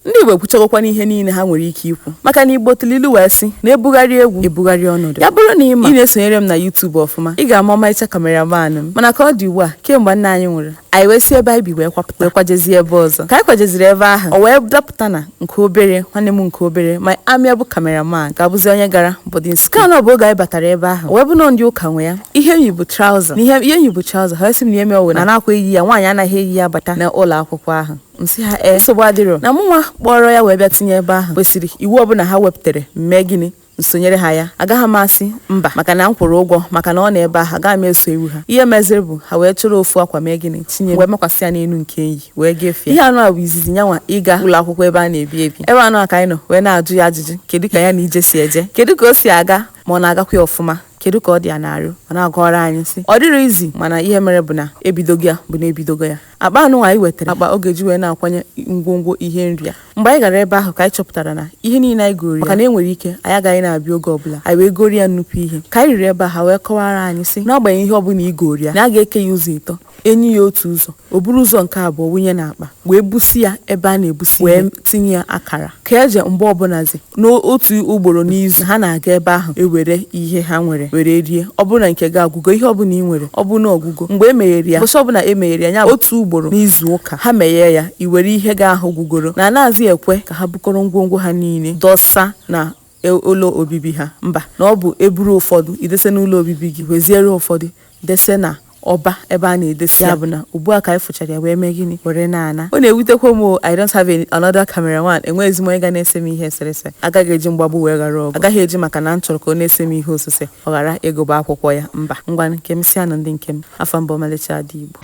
Ndị Igbo ekwuchagokwa n'ihe niile ha nwere ike ikwu, maka na Igbo tụrụ ilu wee sị na ebugharị egwu ebugharị ọnọdụ. Ya bụrụ na ị ma ị na-esonyere m na YouTube ọfụma, ị ga-ama ọmarịcha cameraman m. Mana ka ọ dị ugbu a, kemgbe nna anyị nwụrụ, anyị wee si ebe anyị bi wee kwapụta, wee kwajezie ebe ọzọ. Ka anyị kwajeziri ebe ahụ, o wee dapụta na nke obere nwanne m, nke obere, my amiable cameraman, ga-abụzi onye gara boarding school. Nke anọ bụ oge anyị batara ebe ahụ, o wee bụ nọ ndị ụka nwe ya. Ihe enyi bụ trouser na ihe enyi bụ trouser. Ha sị m na ihe mewe na na-akwa eyi ya, nwaanyị anaghị eyi ya bata na ụlọ akwụkwọ ahụ. Nsị ha, ee, nsogbu adịrọ, na mụnwa kpọrọ ya wee bịa tinye ebe ahụ kwesịrị iwu ọbụla ha wepụtara mee gịnị, nsonyere ha ya. Agaghị m asị mba, maka na m kwụrụ ụgwọ, maka na ọ nọ ebe ahụ, agaghị m eso iwu ha. Ihe meziri bụ ha wee chọrọ ofu akwa mee gịnị, tinye, wee makwasị ya n'elu nke enyi wee gafee. Ihe anụ a bụ izizi nyanwa ịga ụlọ akwụkwọ ebe a na-ebi ebi. Ebe anụ a ka anyị nọ wee na-ajụ ya ajụjụ: kedu ka ya na ije si eje, kedu ka o si aga, ma ọ na-agakwa ya ọfụma, kedu ka ọ dị ya na-arụ? Ọ na-agọrọ anyị sị ọ dịrị izi. Mana ihe mere bụ na ebidogo ya, bụ na ebidogo ya. Akpa anụ anyị wetara, akpa ọ ga-eji wee na-akwanye ngwongwo ihe nri ya. Mgbe anyị gara ebe ahụ ka anyị chọpụtara na ihe niile anyị goro ya, maka na e nwere ike anyị agaghị na-abịa oge ọbụla, anyị wee goro ya nnukwu ihe. Ka anyị riri ebe a, ha wee kọwara anyị sị n'agbanyeghị ihe ọbụla i goro ya, na a ga-eke ya ụzọ ịtọ, enyi ya otu ụzọ, o buru ụzọ nke abụọ wunye n'akpa wee busi ya ebe a na-ebusi, wee tinye ya akara ka eje. Mgbe ọbụlazi n'otu ugboro n'izu ha na-aga ebe ahụ ewere ihe ha nwere were rie. Ọ bụrụ na nke gị agwụgo, ihe ọbụla ị nwere, ọ bụrụ na ọgwụgo mgbe e meghere ya, ụbọchị ọbụla e meghere ya, ya otu ugboro n'izu ụka ha meghee ya, i were ihe gị ahụ gwugoro. Na anaghịzi ekwe ka ha bukọrọ ngwongwo ha niile dọsa na ụlọ obibi ha, mba, na ọ bụ eburu ụfọdụ idese n'ụlọ obibi gị, weziere ụfọdụ dese na ọba ebe a na-edesi ya. Bụ na ugbu a ka anyị fụchara ya wee mee gịnị, were na-ana. Ọ na-ewutekwa m o, I don't have another cameraman. Enweghịzi m onye ga na-ese m ihe eserese. Agaghị eji mgbagbu wee ghara ọgụ, agaghị eji maka na m chọrọ ka ọ na-ese m ihe osise ọ ghara ịgụba akwụkwọ ya, mba. Ngwa, nke m si anụ ndị nke m, afọ mbụ, ọmalịcha ada Igbo.